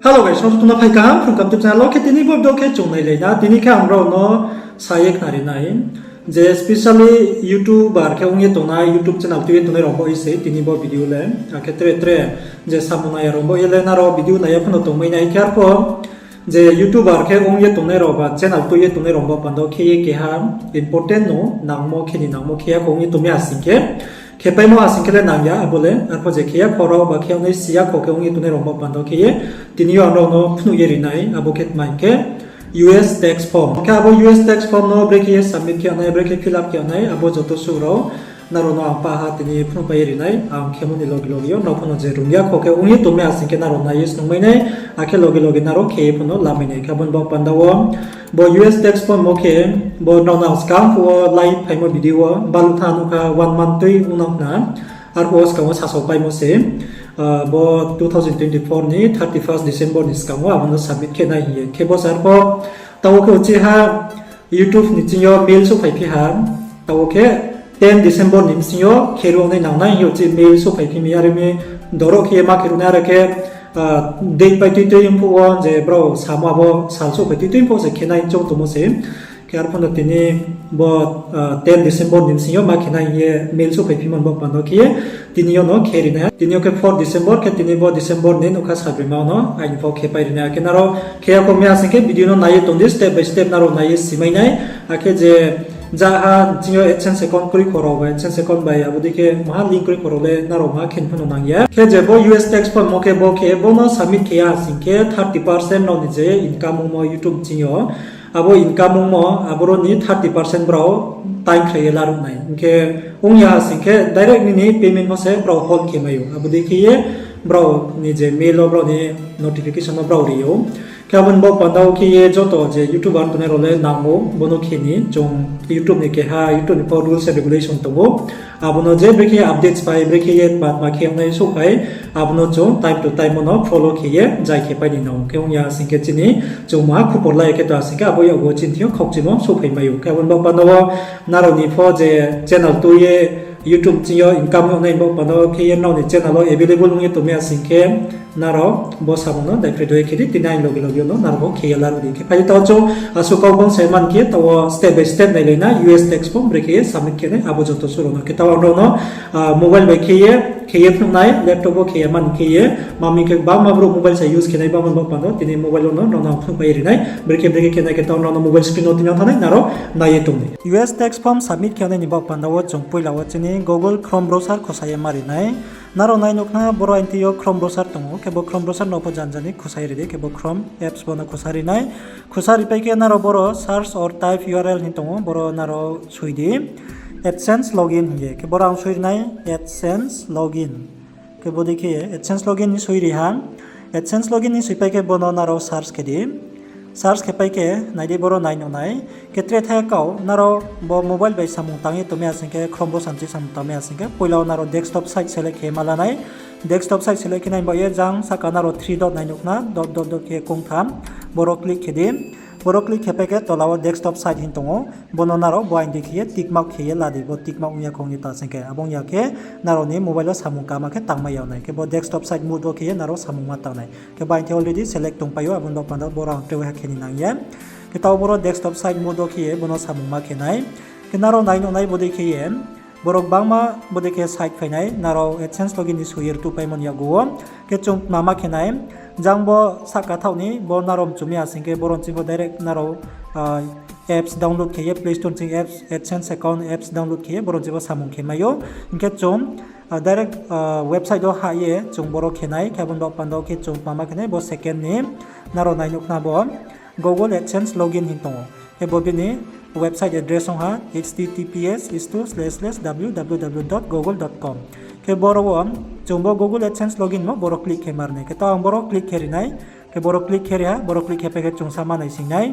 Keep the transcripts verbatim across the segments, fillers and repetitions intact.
Hello guys, sabo tongna phai kaham, Phrung Kaham YouTube channel wo khe tini bo video khe chung nailai na. Tini khe ang rao no sa ye khnari nai je specially YouTuber khe ong ye tongnai, YouTube channel tui ye tongnai rao bo ye se tini bo video le. Akhe tre tre je samung nai ya rao bo ye le nrao video nai ya phano tongmai nai khe arpho je YouTuber khe ong ye tongnai rao ba channel tui ye tongnai rao bo panda wo khe ye keha important no nangmo khe ni nangmo khe ya kho ong ye tongmai ha sing khe, khepaimo ha sing khe le nang ya abo le, arpho je khe ya kho rao ba khe ongnai si ya kho khe ong ye tongnai rao bo panda wo khe ye tini yo ang rao no phnuh ye ri nai, abo khe tma hing khe US tax form. Khe abo US tax form no brekhe ye submit khe nai, brekhe fill up khe nai, abo joto suh rao nrao no ang pah ha tini phnuh pai ye ri nai, ang khemo ni loge loge yo nrao phano je rung ya kho khe ong ye tongmai ha sing khe nrao nai ye snungmai nai, akhe loge loge nrao khe ye phano lamai nai. Khe abo ni bo panda wo bo US tax form wo khe bo nrao no ang skang phuh wo live phaimo video wo baluh tha nuh kha, one month tui ong nang khna. Arphuh wo skang wo sasaopaimo se, bo two thousand twenty four ni thirty first December ni skang wo abo no submit khe nai hing ye. Khe bo sar pho taoh wo khe uchih ha YouTube ni ching yo mail souhphaiphi ha, taoh wo khe ten December ni bsing yo khe ruh nai nang nai hing ye uchih mail souhphaiphi mi, are mi doro khe ye ma khe ruh nai, are khe date pai tui tui ong phuh wo je brao samo abo sal souhphai tui tui ong phuh wo se khe nai choung tongmo se. Khe arphuh no tini bo ten December ni bsing yo ma khe nai hing ye mail souhphaiphimo ni bo panda wo khe ye tini yo no khe ri nai ha. Tini yo khe four December, khe tini bo December ni nouhkha sabrima no aini pho khe pai ri nai. Akhe nrao khe ya kho mi ha sing khe video no nai ye tong di, step by step nrao nai ye simai nai. Akhe je jaha ching yo AdSense account kroi kho rao ba AdSense account bai abo dei khe maha link kroi kho rao le nrao ma khe ni phano nang ya. Khe je bo US tax form wo khe bo khe bo no submit khe ya ha sing khe thirty percent nrao ni je income ongmo YouTube ching yo, abo income ongmo aboro ni thirty percent brao time khlai ye laruh nai. Hing khe ong ya ha sing khe direct nini payment pho se brao hold khe mai ou. Abo dei khe ye brao ni je mail wo brao ni notification no brao ri ou. Khe abo ni bo panda wo khe ye joto je YouTuber tongnai rao le nang ou, bo no khe ni chung YouTube ni keha, YouTube ni pho rules and regulation tong ou. Abo no je brekhe updates phai, brekhe ye tma tma khe ongnai souhphai, abo no chung time to time wo no follow khe ye jai khe pai ni nang ou. Khe ong ya sing khe chini chung maha khupor la ye khe tong ha sing khe abo yakgu wo chini thing yo khaukchimo souhphai mai ou. Khe abo ni bo panda wo nrao ni pho je channel tui ye YouTube ching yo income ong nai bo panda wo khe ye nrao ni channel wo available ong ye tongmai ha sing khe nrao bo samung no daiphroi doi khe di, tini aini loge loge yo no nrao bo khe ye laruh di. Khe phai di taoh chung asuh kau bang sai man khe taoh wo step by step nailai na, US tax form brekhe ye submit khe nai abo joto suh rao no. Khe taoh ang rao no mobile bai khe ye, khe ye phnuh nai, laptop wo khe ya man khe ye, ma mi khe bangma brouh mobile sa use khe nai, bangma bo panda wo tini mobile wo no nrao no ang phnuh pai ye ri nai, brekhe brekhe khe nai khe taoh ang rao no mobile screen wo tini yo thanng nai, nrao nai ye tong di. US tax form submit khe nai ni bo panda wo chung poila wo chini Google Chrome browser khosa ye ma ri nai. Nrao nai nuh khna boro aini thing yo Chrome browser tong ou, khe bo Chrome browser no pho janja ni khosa ye ri di, khe bo Chrome apps bo no khosa ri nai. Khosa ri pai khe nrao boro search or type URL hing tong ou, boro nrao soi di AdSense login hing ye, khe boro ang soi ri nai AdSense login. Khe bo dei khe AdSense login ni soi ri ha. AdSense login ni soi pai khe bo no nrao search khe di. Search khe pai khe nai di, boro nai nuh nai. Khe tre thai kau nrao bo mobile bai samung tang ye tongmai ha sing khe, Chrome browser ching samung tangmai ha sing khe, poila wo nrao desktop site select khe ma la nai. Desktop site select khe nai baoh ye jang sahka nrao three dot nai nuh khna, dot dot dot khe kongtham, boro click khe di. Boro click khe pai khe tola wo desktop site hing tong ou, bo no nrao bo aini dei khe ye tick mark khe ye la di, bo tick mark ong ya kho ong ye ta sing khe, abo ong ya khe nrao ni mobile wo samung kama khe tangmai ya nai. Khe bo desktop site mode wo khe ye nrao samung ma tang nai. Khe bo aini thing already select tongpai ou, abo ni bo panda boro ang tre ha khe ni nang ye. Khe taoh boro desktop site mode wo khe ye bo no samung ma khe nai. Khe nrao nai nuh nai bo dei khe ye borok bangma bo dei khe site phai nai, nrao AdSense login ni soi ye rtuhpaimo ni yakgu wo. Khe chung tma ma khe nai, jang bo sahka thaoh ni bo nrao mchumi ha sing khe, boro ni ching pho direct nrao apps download khe ye, Play Store ni ching apps, AdSense account apps download khe ye boro ni ching pho samung khe mai ou. Hing khe chung direct website wo hah ye chung boro khe nai. Khe abo ni bo panda wo khe chung tma ma khe nai, bo second ni nrao nai nuh khna bo Google AdSense login hing tong ou. Khe bo bini website address ong ha, H T T P S is two slash slash W W W dot google dot com. Khe boro wo chung bo Google AdSense login mo boro click khe ma ri nai. Khe taoh ang boro click khe ri nai. Khe boro click khe ri ha, boro click khe pai khe chung sa ma naising nai.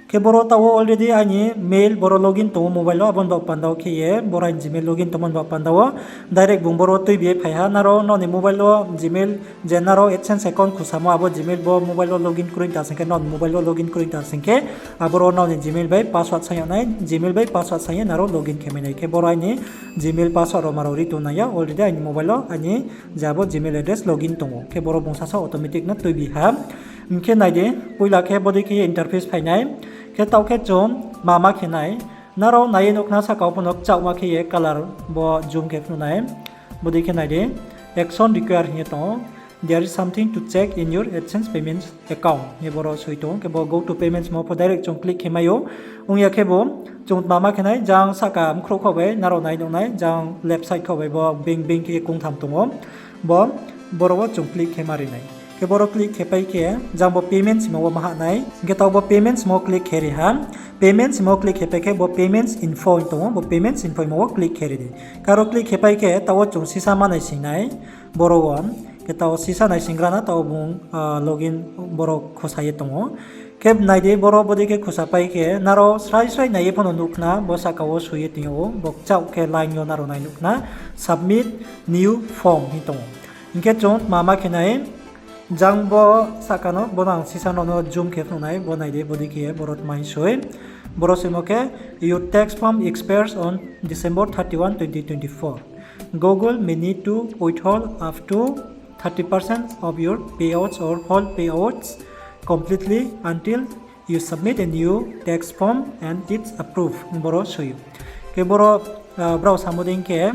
Khe boro taoh wo already aini mail boro login tong ou mobile wo, abo ni baoh panda wo khe ye boro aini Gmail login tongmo ni baoh panda wo direct bung boro tuibi ye phai ha. Nrao nrao ni mobile wo Gmail je nrao AdSense account khusamo abo Gmail bo mobile wo login kroi ta sing khe, nrao ni mobile wo login kroi ta sing khe, aboro nrao ni Gmail bai password saing yag nai, Gmail bai password saing ye nrao login khe mai nai. Khe boro aini Gmail password rao ma rao ri tong nai ya, already aini mobile wo aini je abo Gmail address login tong ou. Khe boro bung sasa automatic no tuibi ha. Hing khe nai di, poila khe bodei khe ye interface phai nai. Khe taoh khe chung ma ma khe nai. Nrao nai ye nuh khna sahka wo pho no kchaohma khe ye color bo zoom khe phnuh nai. Bodei khe nai di, action required hing ye tong ou. There is something to check in your AdSense payments account hing ye boro soi tong ou. Khe bo go to payments mo pho direct chung click khe mai ou. Ong ya khe bo chung ma ma khe nai, jang sahka mkhrouh khaoh bai nrao nai nuh nai, jang left side khaoh bai bo bing bing khe ye kongtham tong ou. Bo, boro wo chung click khe ma ri nai. Khe boro click khe pai khe, jang bo payments hingmo wo ma hah nai. Hing khe taoh bo payments mo click khe ri ha. Payments mo click khe pai khe bo payments info hing tong ou, bo payments info hingmo wo click khe ri di. Khe aro click khe pai khe taoh wo chung sisa ma naising nai. Boro wo, khe taoh wo sisa naising gra na, taoh wo bung login boro khusa ye tong ou. Khe nai di, boro bodei khe khusa pai khe nrao srai srai nai ye pho no nuh khna bo sahka wo soi ye tong ou, bo kchaoh khe line yo nrao nai nuh khna, submit new form hing tong ou. Hing khe chung ma ma khe nai, jang bo sahka no, bo no ang sisa no no zoom khe phnuh nai, bo nai di, bodei khe boro tma hing soi. Boro soimo khe, your tax form expires on December thirty-one, twenty twenty-four. Google may need to withhold up to thirty percent of your payouts or whole payouts completely until you submit a new tax form and it's approved. Boro soi ou. Khe boro, brao samo dei khe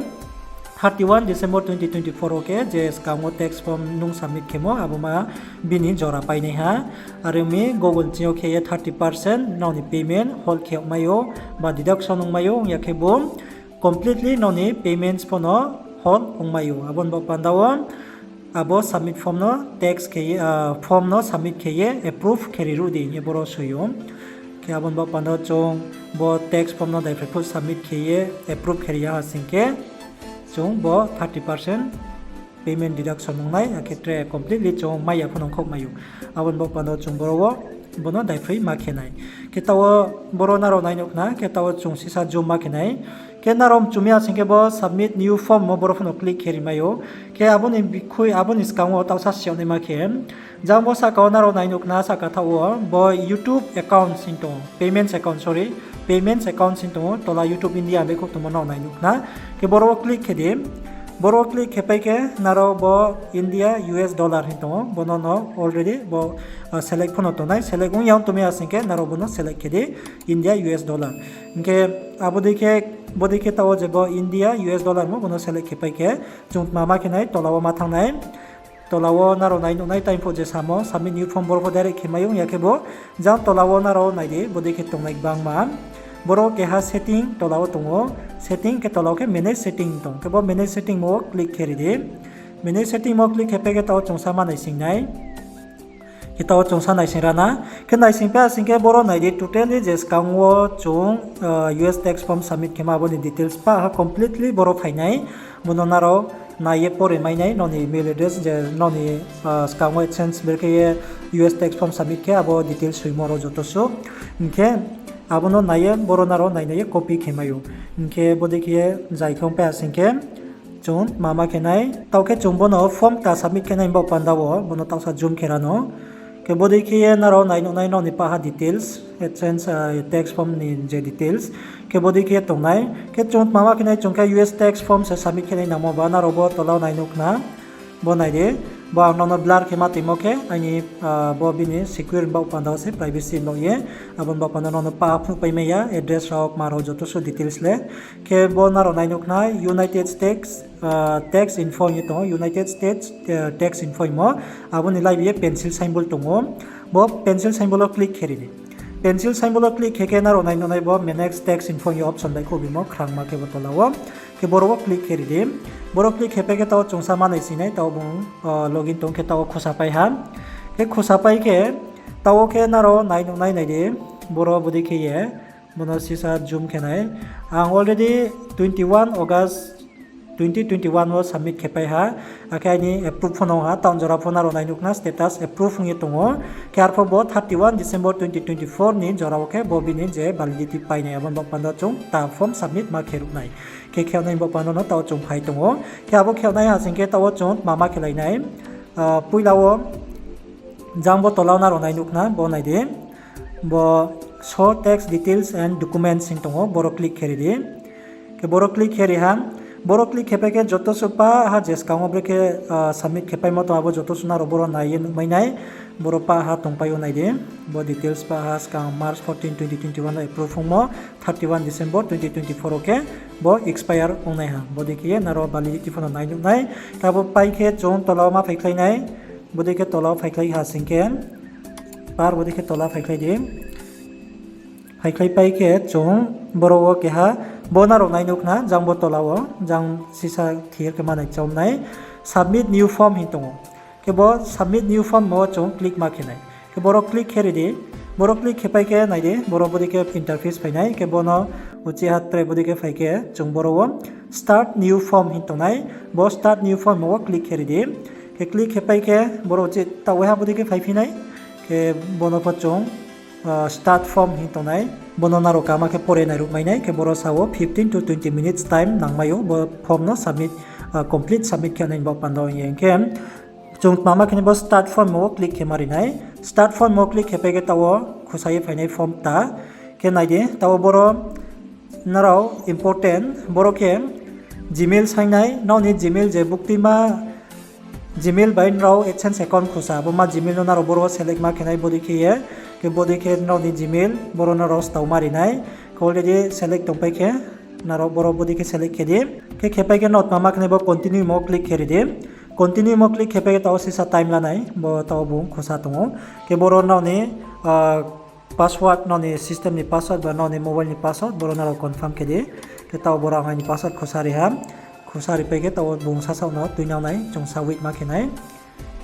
thirty one December twenty twenty four wo khe je skang wo tax form nung submit khemo, abo ma bini jora painaiha. Are ong mi Google ching yo khe ye thirty percent nrao ni payment hold khe yagmai ou, ba deduction ongmai ou, ong ya khe bo completely nrao ni payments pho no hold ongmai ou. Abo ni baoh panda wo abo submit form no tax khe ye, form no submit khe ye approve khe ri ruh di hing ye boro soi ou. Khe abo ni baoh panda wo chung bo tax form no daiphroi phuh submit khe ye approve khe ri ya ha sing khe, chung bo thirty percent payment deduction ong nai, akhe tre completely chung mai ya pho no ongkhaoh mai ou. Abo ni baoh panda wo chung boro wo bo no daiphroi ma khe nai. Khe taoh wo boro nrao nai nuh khna, khe taoh wo chung sisa zoom ma khe nai. Khe nrao mchu mi ya sing khe bo submit new form mo boro pho no click khe ri mai ou. Khe abo ni bikhui, abo ni skang wo taohsa si yag naima khe, jang bo sahka wo nrao nai nuh khna, sahka thaoh wo bo YouTube account hing tong ou, payments account, sorry, payments account hing tong ou, tola YouTube India baihkhouh tongmo nrao nai nuh khna. Khe boro wo click khe di. Boro wo click khe pai khe nrao bo India U S dollar hing tong ou, bo no no already bo select pho no tong nai, select ong ya ong tong mi ya sing khe nrao bo no select khe di, India U S dollar. Hing khe abo dei khe, bodei khe taoh wo je bo India U S dollar mo bo no select khe pai khe, chung tma ma khe nai, tola wo ma thanng nai. Tola wo nrao nai nuh nai, time pho je samo submit new form boro pho direct khe mai ong ya khe bo, jang tola wo nrao nai di, bodei khe tongnai gbangma. Boro keha setting tola wo tong ou, setting khe tola wo khe manage setting tong, khe bo manage setting mo click khe ri di. Manage setting mo click khe pai khe taoh wo chung sa ma naising nai. Khe taoh wo chung sa naising ra na. Khe naising pai ya sing khe boro nai di, totally je skang wo chung U S tax form submit khemo abo ni details pah ha completely boro phai nai. Bo no nrao nai ye pore mai nai, nrao ni email address je nrao ni skang wo AdSense ber khe ye U S tax form submit khe abo details soimo rao joto suh. Hing khe abo no nai ye boro nrao nai nai ye copy khe mai ou. Hing khe bodei khe ye zai khe ong pai ya sing khe chung ma ma khe nai. Taoh khe chung bo no form kta submit khe nai baoh panda wo bo no taohsa zoom khe ra no. Khe bodei khe ye nrao nai nuh nai nrao ni pah ha details, AdSense tax form ni je details. Khe bodei khe ye tong nai. Khe chung ma ma khe nai, chung khe U S tax form se submit khe nai nangmo ba, nrao bo tola wo nai nuh khna. Bo nai di, bo ang nrao no blur khe ma tongmo khe, aini bo bini secure baoh panda wo se, privacy baoh ye. Abo ni baoh panda nrao no pah phnuh pai mai ya, address rao, kma rao joto suh details le. Khe bo nrao nai nuh khna United States tax info hing ye tong ou, United States tax info hingmo. Abo ni laibi ye pencil symbol tong ou. Bo pencil symbol wo click khe ri di. Pencil symbol wo click khe khe nrao nai nuh nai bo manage tax info hing ye option baihkhouh bimo khrangma khe bo tola wo. Khe boro wo click khe ri di. Boro click khe pai khe taoh wo chung sa ma naising nai, taoh wo bung login tong khe taoh wo khusa pai ha. Khe khusa pai khe taoh wo khe nrao nai nuh nai nai di. Boro bodei khe ye bo no sisa zoom khe nai. Ang already twenty one August twenty twenty-one wo submit khe pai ha, akhe aini approve pho no ha, taoh jora pho nrao nai nuh khna status approve ong ye tong ou. Khe arphuh bo thirty-one December twenty twenty-four ni jora wo khe bo bini je validity painai, abo ni baoh panda chung ta form submit ma khe ruh nai. Khe khe nai baoh panda no taoh chung phai tong ou. Khe abo khe nai ha sing khe taoh wo chung tma ma khelai nai. Poila wo jang bo tola wo nrao nai nuh khna, bo nai di. Bo show tax details and documents hing tong ou, boro click khe ri di. Khe boro click khe ri ha. Boro click khe pai khe joto suh pah ha je skang wo brekhe submit khe paimo tong, abo joto suh nrao boro nai ye nuhmai nai. Boro pah ha tongpai ou nai di. Bo details pah ha skang March fourteen, twenty twenty-one wo approve ongmo, thirty-one December twenty twenty-four wo khe bo expire ongnai ha. Bodei khe ye nrao validity pho no nai nuh nai. Khe abo pai khe chung tola wo ma phaikhlai nai. Bodei khe tola wo phaikhlai ha sing khe, par bodei khe tola phaikhlai di. Phaikhlai pai khe chung boro wo keha, bo nrao nai nuh khna, jang bo tola wo, jang sisa thir khe manai chom nai, submit new form hing tong ou. Khe bo submit new form wo chung click ma khe nai. Khe boro click khe ri di. Boro click khe pai khe nai di, boro bodei khe interface phai nai. Khe bo no uchih ha tre bodei khe phai khe chung boro wo start new form hing tong nai. Bo start new form wo click khe ri di. Khe click khe pai khe boro uchih taoh waiha bodei khe phaiphi nai. Khe bo no pho chung start form hing tong nai. Bo no nrao kama khe pore nai ruhmai nai. Khe boro sa wo fifteen to twenty minutes time nangmai ou bo form no submit, complete submit khe nai ni baoh panda ong ye. Hing khe chung tma ma khe ni bo start form wo click khe ma ri nai. Start form wo click khe pai khe taoh wo khosa ye phainai form ta. Khe nai di, taoh wo boro nrao important, boro khe Gmail saing nai, nrao ni Gmail je buktuima Gmail bai nrao AdSense account khosa, abo ma Gmail no nrao boro select ma khe nai bodei khe ye, khe bodei khe nrao ni Gmail boro nrao stao ma ri nai, khe already select tongpai khe, nrao boro bodei khe select khe di, khe khe pai khe nrao tma ma khe nai bo continue mo click khe ri di, continue mo click khe pai khe taoh wo sisa time la nai, bo taoh wo bung khosa tong ou, khe boro nrao ni password, nrao ni system ni password ba nrao ni mobile ni password boro nrao confirm khe di, khe taoh boro ang aini password khosa ri ha, khosa ri pai khe taoh wo bung sasaoh no tuinang nai, chung sa wait ma khe nai.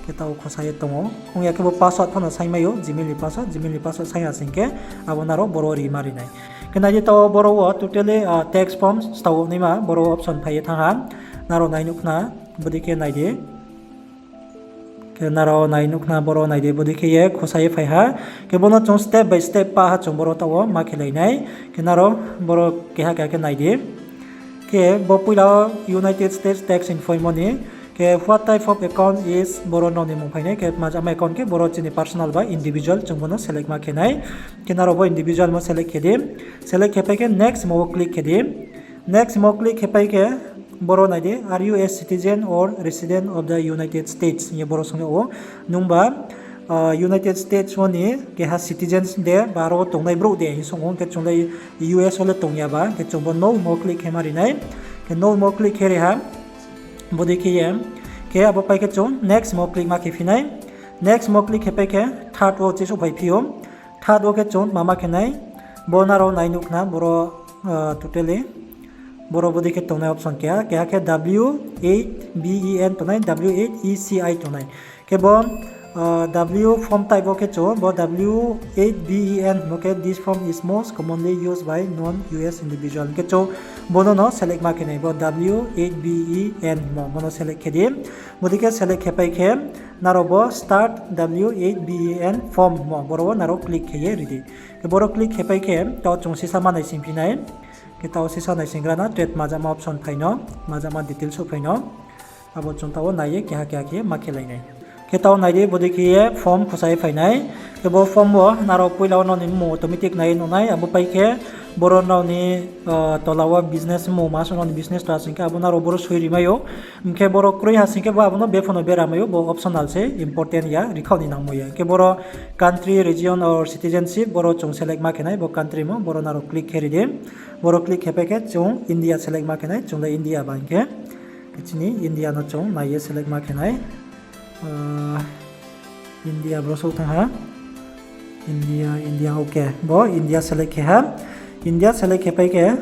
Khe taoh wo khosa ye tong ou. Ong ya khe bo password pho no saingmai ou, Gmail ni password, Gmail ni password saing ya sing khe abo nrao boro ri ma ri nai. Khe nai di taoh wo boro wo totally text form stao naima boro option phai ye thanng ha. Nrao nai nuh khna, bodei khe nai di. Khe nrao nai nuh khna boro nai di, bodei khe ye khosa ye phai ha. Khe bo no chung step by step pah ha chung boro taoh wo ma khelai nai. Khe nrao boro keha keha khe nai di. Khe bo poila wo United States tax info mo ni. Khe what type of account is boro nrao ni mung phai nai. Khe tma jama account khe boro chini personal ba individual chung bo no select ma khe nai. Khe nrao bo individual mo select khe di. Select khe pai khe next mo wo click khe di. Next mo click khe pai khe boro nai di, are you a citizen or resident of the United States hing ye boro sung yag ou. Nungba United States wo ni keha citizens de ba aro wo tongnai brouh de hing sung ou, hing khe chung le U S wo le tong ya ba, hing khe chung bo no mo click khe ma ri nai. Khe no mo click khe ri ha, bodei khe ye. Khe abo pai khe chung next mo click ma khe phi nai. Next mo click khe pai khe third wo uchih souhphai phi ou. Third wo khe chung tma ma khe nai, bo nrao nai nuh khna boro totally. Boro bodei khe tongnai option keha, keha khe W eight B E N tongnai, W eight E C I tongnai. Khe bo W form type wo khe chung bo W eight B E N hingmo khe this form is most commonly used by non-U S individual. Hing khe chung bo no no select ma khe nai, bo W eight B E N hingmo bo no select khe di. Bodei khe select khe pai khe nrao bo start W eight B E N form hingmo boro wo nrao click khe ye ri di. Khe boro click khe pai khe taoh chung sisa ma naising phi nai. Khe taoh sisa naisinggra na tre tma jama option phai no, tma jama details souhphai no. Abo chung taoh wo nai ye keha keha khe ma khelai nai. Khe taoh nai di, bodei khe ye form khosa ye phai nai. Khe bo form wo nrao poila wo nrao ni mmung automatic nai ye nuh nai, abo pai khe boro nrao ni tola wo business mmung ma suh nrao ni business ta sing khe abo nrao boro soi ri mai ou. Hing khe boro kroi ha sing khe bo abo no bepho no bera mai ou, bo optional se, important ya, rikhaoh ni nangmo ya. Hing khe boro country, region or citizenship boro chung select ma khe nai, bo country mo boro nrao click khe ri di. Boro click khe pai khe chung India select ma khe nai, chung le India ba hing khe. Khe chini India no chung nai ye select ma khe nai. India boro souh thanng ha. India, India, okay. Bo India select khe ha. India select khe pai khe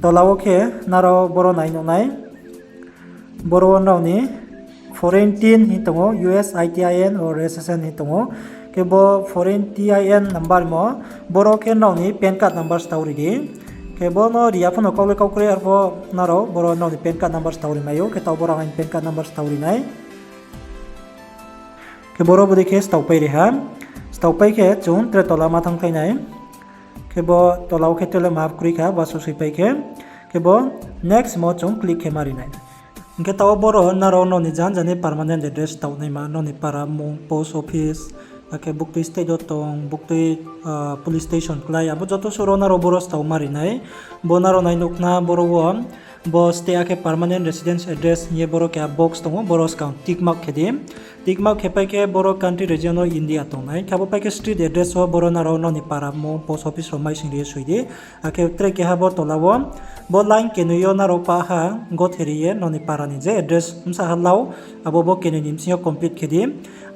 tola wo khe nrao boro nai nuh nai. Boro wo nrao ni foreign tin hing tong ou, U S I T I N or S S N hing tong ou. Khe bo foreign T I N number mo, boro khe nrao ni PAN card number stao ri di. Khe bo no ri ya pho no kau le kau kroi, arpho nrao boro nrao ni PAN card number stao ri mai ou, khe taoh boro ang aini PAN card number stao ri nai. Khe boro bodei khe staopai ri ha. Staopai khe chung tre tola ma thanngkhlai nai. Khe bo tola wo khe tre le ma kroi kha, bo suh soipai khe. Khe bo next mo chung click khe ma ri nai. Hing khe taoh wo boro nrao nrao ni janja ni permanent address staoh naima, nrao ni para mung, post office, akhe buktui state wo tong, buktui police station klái, abo joto suh rao nrao boro staoh ma ri nai. Bo nrao nai nuh khna boro wo, bo state akhe permanent residence address hing ye boro keha box tong ou, boro skang tick mark khe di. Tick mark khe pai khe boro country region wo India tong nai. Khe abo pai khe street address wo boro nrao nrao ni para mung, post office rao maising ri ye soi di. Akhe tre keha bo tola wo, bo line kenoi yo nrao pah ha gothe ri ye nrao ni para ni je address bsa ha lau, abo bo kenoi ni bsing yo complete khe di.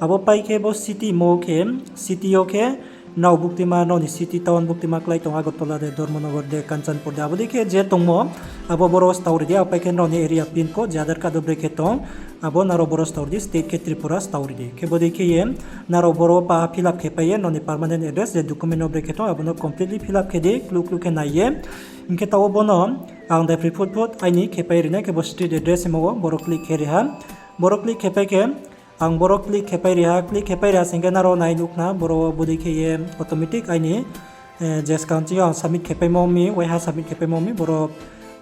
Abo pai khe bo city mo khe, city yo khe nrao buktima, nrao ni city town buktima klái tong, Agartala de, Dharmanagar de, Kanchanpur de, abo dei khe je tongmo, abo boro staoh ri di. Abo pai khe nrao ni area pin code je Aadhaar card wo brekhe tong, abo nrao boro staoh ri di, state khe Tripura staoh ri di. Khe bodei khe ye nrao boro pah ha fill up khe pai ye nrao ni permanent address je document wo brekhe tong, abo no completely fill up khe di, kluh kluh khe nai ye. Hing khe taoh wo bo no ang daiphri phut phut aini khe pai ri nai, khe bo street address himo wo boro click khe ri ha. Boro click khe pai khe, ang boro click khe pai ri ha, click khe pai ri ha sing khe nrao nai nuh khna, boro wo bodei khe ye automatic aini je skang ching yo ang submit khe paimo mi, waiha submit khe paimo mi, boro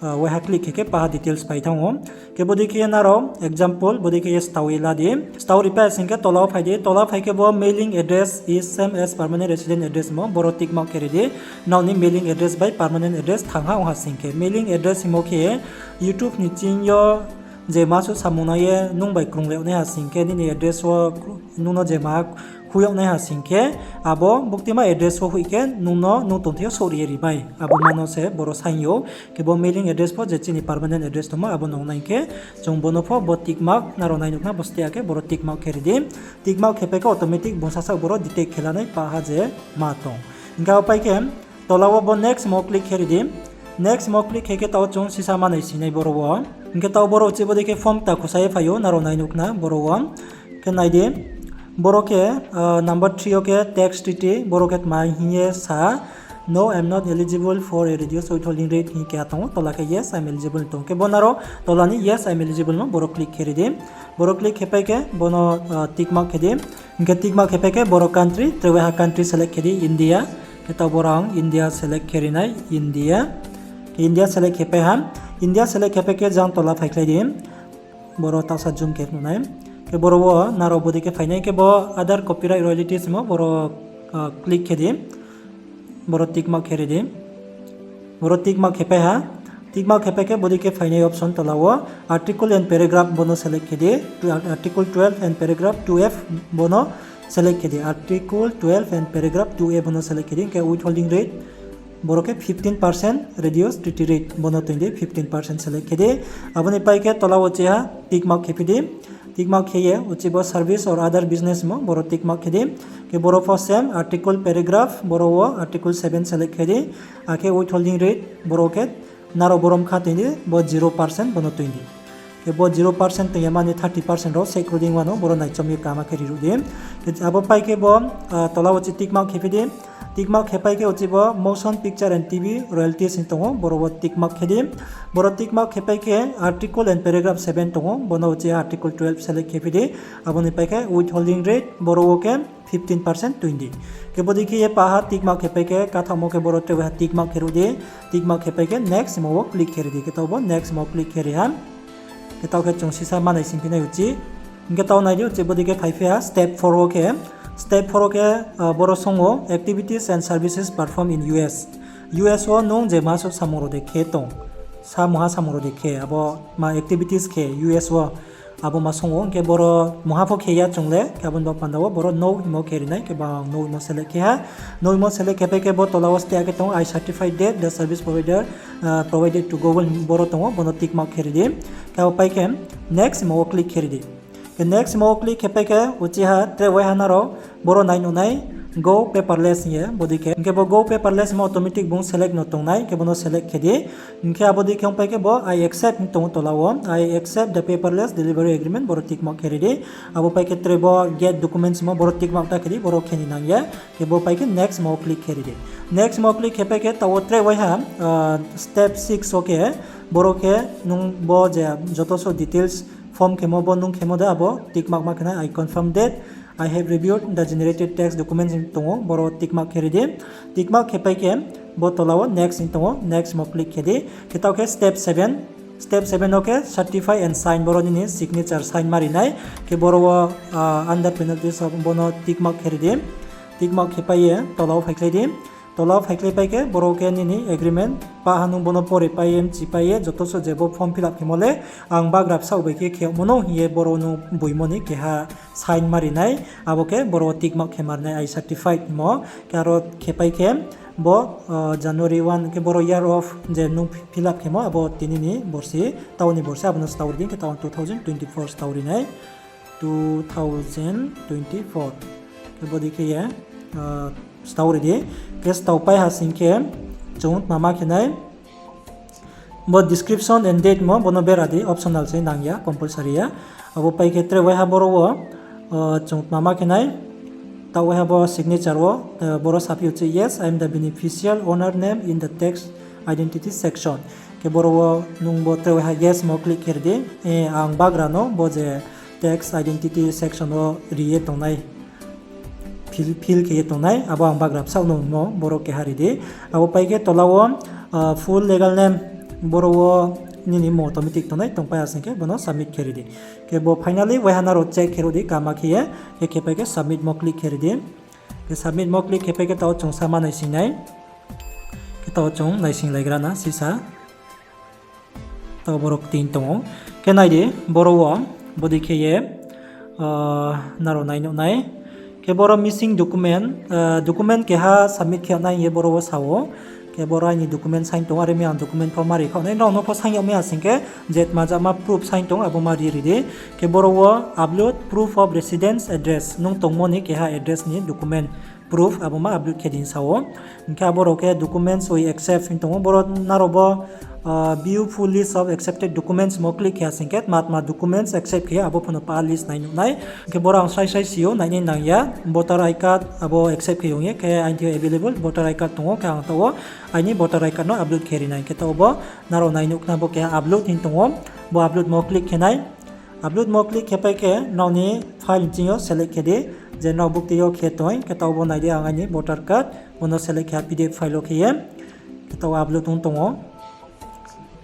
waiha click khe khe pah ha details phai thanng ou. Khe bodei khe ye nrao example bodei khe ye staoh ye la di. Staoh ri pai sing khe tola wo phai di, tola phai khe bo mailing address is same as permanent resident address himo, boro tick mark khe ri di. Nrao ni mailing address bai permanent address thanng ha ong ha sing khe, mailing address himo khe YouTube ni ching yo je ma suh samung nang ye nung bai krung le yag nai ha sing khe, nini address wo nung no je ma khui yag nai ha sing khe, abo buktima address wo hoih khe nung no nung tongthai yo souhri ye ri mai, abo ma no se boro saing ou. Khe bo mailing address pho je chini permanent address tongmo abo no nai khe, chung bo no pho bo tick mark, nrao nai nuh khna bo state akhe boro tick mark khe ri di. Tick mark khe pai khe automatic bung sasaoh boro detect khe la nai pah ha je ma tong. Hing khe abo pai khe tola wo bo next mo click khe ri di. Next mo click khe khe taoh chung sisa manai sinai boro wo. Hing khe taoh boro uchih bodei khe form kta khusa ye phai ou, nrao nai nuh khna boro wo. Khe nai di, boro khe number three yo khe tax treaty, boro khe tma hing ye sa, No, I am not eligible for a reduced withholding rate hing khe tong ou, tola khe yes, I am eligible tong ou. Khe bo nrao tola ni yes, I am eligible no boro click khe ri di. Boro click khe pai khe bo no tick mark khe di. Hing khe tick mark khe pai khe boro country, tre waiha country select khe di, India. Khe taoh boro ang India select khe ri nai, India. Khe India select khe pai ha. India select khe pai khe jang tola phaikhlai di. Boro taohsa zoom khe nuh nai. Khe boro wo nrao bodei khe phai nai, khe bo other copyright royalties himo boro click khe di. Boro tick mark khe ri di. Boro tick mark khe pai ha. Tick mark khe pai khe bodei khe phainai option tola wo article and paragraph bo no select khe di. Article twelve and paragraph two F bo no select khe di. Article twelve and paragraph two F bo no select khe di. Hing khe withholding rate boro khe fifteen percent, reduced treaty rate bo no toing di, fifteen percent select khe di. Abo ni pai khe tola wo uchih ha tick mark khe phi di. Tick mark khe ye uchih bo service or other business himo boro tick mark khe di. Khe boro pho same article paragraph, boro wo article seven select khe di. Akhe withholding rate boro khe nrao boro mkha toing di, bo zero percent bo no toing di. Khe bo zero percent toing ya mani thirty percent rao seh kro dei wano boro naichom ye kama khe ri ruh di. Abo pai khe bo tola wo uchih tick mark khe phi di. Tick mark khe pai khe uchih bo motion picture and T V royalties hing tong ou, boro wo tick mark khe di. Boro tick mark khe pai khe article and paragraph seven tong ou, bo no uchih article twelve select khe phi di. Abo ni pai khe withholding rate boro wo khe fifteen percent toing di. Khe bodei khe ye pah ha tick mark khe pai khe kathaohmo khe boro tre waiha tick mark khe ruh di. Tick mark khe pai khe next mo wo click khe ri di. Khe taoh bo next mo click khe ri ha. Khe taoh khe chung sisa manai singphi nai uchih. Hing khe taoh nai di uchih bodei khe phaiphi ha step four wo khe. Step four wo khe boro song ou activities and services performed in U S. U S wo nung je ma suh samung rao de khe tong, samung ha samung rao de khe, abo ma activities khe U S wo, abo ma song ou. Hing khe boro mungha pho khe ya chung le, khe abo ni bo panda wo boro no hingmo khe ri nai, khe bo no hingmo select khe ha. No hingmo select khe pai khe bo tola wo state akhe tong ou, I certify that the service provider provided to Google hing boro tong ou, bo no tick mark khe ri di. Khe abo pai khe next hingmo wo click khe ri di. Khe next hingmo wo click khe pai khe uchih ha tre waiha nrao boro nai nuh nai, Go paperless hing ye, bodei khe. Hing khe bo go paperless mo automatic bung select no tongnai, khe bo no select khe di. Hing khe abo dei khe ong pai khe bo I accept hing tong ou tola wo, I accept the paperless delivery agreement, boro tick mark khe ri di. Abo pai khe tre bo get documents mo boro tick mark ta khe di, boro khe ni nang ya. Khe bo pai khe next mo click khe ri di. Next mo click khe pai khe taoh wo tre waiha, step six wo khe, boro khe nung bo je joto so details form khemo bo nung khemo de abo tick mark ma khe nai, I confirm that I have reviewed the generated tax documents hing tong ou, boro tick mark khe ri di. Tick mark khe pai khe bo tola wo next hing tong ou, next mo click khe di. Khe taoh khe step seven, step seven wo khe certify and sign, boro nini signature sign ma ri nai. Khe boro wo under penalties of bo no tick mark khe ri di. Tick mark khe pai ye tola wo phaikhlai di. Tola wo phaikhlai pai khe boro khe nini agreement pa ha nung bo no pore pai ye mchi pai ye joto so je bo form fill up khemo le ang bagra bsaoh bai khe khe yagmo no hing ye boro nung boimo ni keha sign ma ri nai, abo khe boro wo tick mark khe ma ri nai, I certified mo. Khe aro khe pai khe bo January one khe boro year of je nung fill up khemo abo tini ni borsi, taoh ni borsi abo no stao ri di, khe taoh two thousand twenty four stao ri nai, two thousand twenty four. Khe bodei khe ye stao ri di. Khe stao pai ha sing khe chung tma ma khe nai, bo description and date mo bo no bera di, optional se, nang ya, compulsory ya. Abo pai khe tre waiha boro wo chung tma ma khe nai, taoh waiha bo signature wo boro saphi ou chi, yes, I am the beneficial owner name in the tax identity section. Khe boro wo nung bo tre waiha yes mo click khe ri di. Ang bagra no bo je tax identity section wo ri ye tongnai, fill khe ye tongnai, abo ang bagra bsaoh no mo boro keha ri di. Abo pai khe tola wo full legal name boro wo nini mo automatic tongnai tongpai ha sing khe bo no submit khe ri di. Khe bo finally waiha nrao check khe ri di kaham khe ye, khe khe pai khe submit mo click khe ri di. Khe submit mo click khe pai khe taoh chung sa ma naising nai. Khe taoh chung naising laigra na sisa. Taoh boro kting tong ou. Khe nai di, boro wo bodei khe ye nrao nai nuh nai. Khe boro missing document, document keha submit khe yag nai hing ye boro wo sa ou. Khe boro aini document saing tong ou, are mi ang document pho ma ri khaoh nai. Nrao no pho saing yag mai ya sing khe, je tma jama proof saing tong abo ma ri ri di. Khe boro wo upload proof of residence address, nung tongmo ni keha address ni document proof abo ma upload khe di sa ou. Hing khe abo rao khe documents we accept hing tong ou, boro nrao bo view full list of accepted documents mo click khe ya sing khe tma tma documents accept khe ye abo pho no pa list nai nuh nai. Hing khe boro ang srai srai si ou, nainai nang ya, voter I card abo accept khe ong ye, khe aini thing yo available voter I card tong ou, khe ang taoh wo aini voter I card no upload khe ri nai. Khe taoh bo nrao nai nuh khna bo keha upload hing tong ou, bo upload mo click khe nai. Upload mo click khe pai khe nrao ni file nching yo select khe di, je nrao bukti yo khe tong, khe taoh bo nai di, ang aini voter card bo no select khe ha P D F file wo khe ye, khe taoh upload ong tong ou.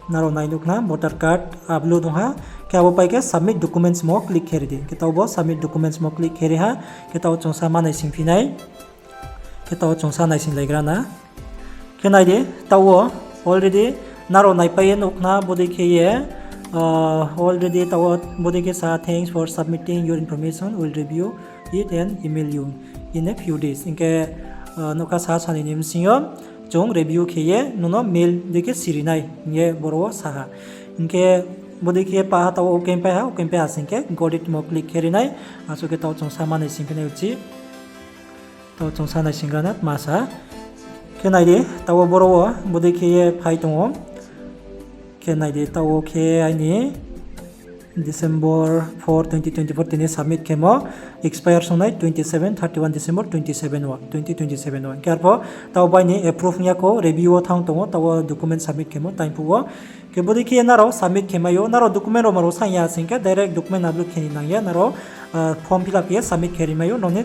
Nrao nai nuh khna voter card upload ong ha, khe abo pai khe submit documents mo click khe ri di, khe taoh bo submit documents mo click khe ri ha, khe taoh chung sa ma naising phi nai. Khe taoh chung sa naising laigra na. Khe nai di, taoh wo already nrao naipai ye nuh khna bodei khe ye, already taoh wo bodei khe sa, thanks for submitting your information, will review it and email you in a few days. Hing khe nuh kha sa sanoi ni bsing yo chung review khe ye nung no mail dei khe siri nai hing ye boro wo sa ha. Hing khe bodei khe pa ha taoh wo OK pai ha, OK pai ha sing khe got it mo click khe ri nai. Asuh khe taoh chung sa ma naising phi nai uchih. Taoh chung sa naising gra na tma sa. Khe nai di, taoh wo boro wo bodei khe ye phai tong ou. Khe nai di, taoh wo khe aini December four, twenty twenty-four tini submit khemo, expire songnai twenty seven, thirty one December twenty seven wo, twenty twenty seven wo. Hing khe arpho taoh bai ni approve ong ya kho, review wo thanng tong ou, taoh wo document submit khemo time phuh wo. Khe bodei khe nrao submit khe mai ou, nrao document rao ma rao saing ya sing khe direct document upload khe ni nang ya, nrao form fill up khe ye submit khe ri mai ou, nrao ni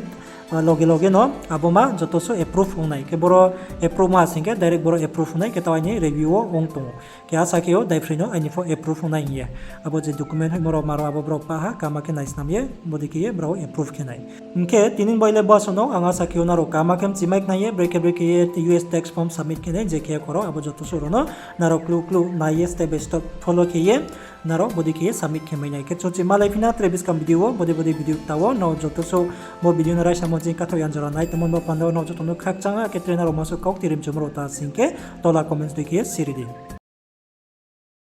loge loge no abo ma joto suh approve ong nai. Khe boro approve ma sing khe direct boro approve ong nai, khe taoh aini review wo ong tong ou. Khe asa khe ou daiphroi no aini pho approve ong nai hing ye. Abo je document hoihmo rao ma rao abo brao pah ha, kaham khe naisnam ye, bodei khe ye brao approve khe nai. Hing khe tini bai le basuh no ang asa khe ou nrao kaham khe mchi mai khna ye, brekhe brekhe ye U S tax form submit khe nai, je khe khorao abo joto suh rao no nrao kluh kluh nai ye step by step follow khe ye, nrao bodei khe ye submit khe mai nai. Khe chung chi malai phi na tre buskang video wo, bodei bodei video kta wo, nrao joto suh bo video no raisamo chini kathaoh yan jora nai tongmo ni bo panda wo nrao joto no khakchang ha, khe tre nrao ma suh kau kti rimchumo rao ta sing khe tola comments dei khe ye siri di.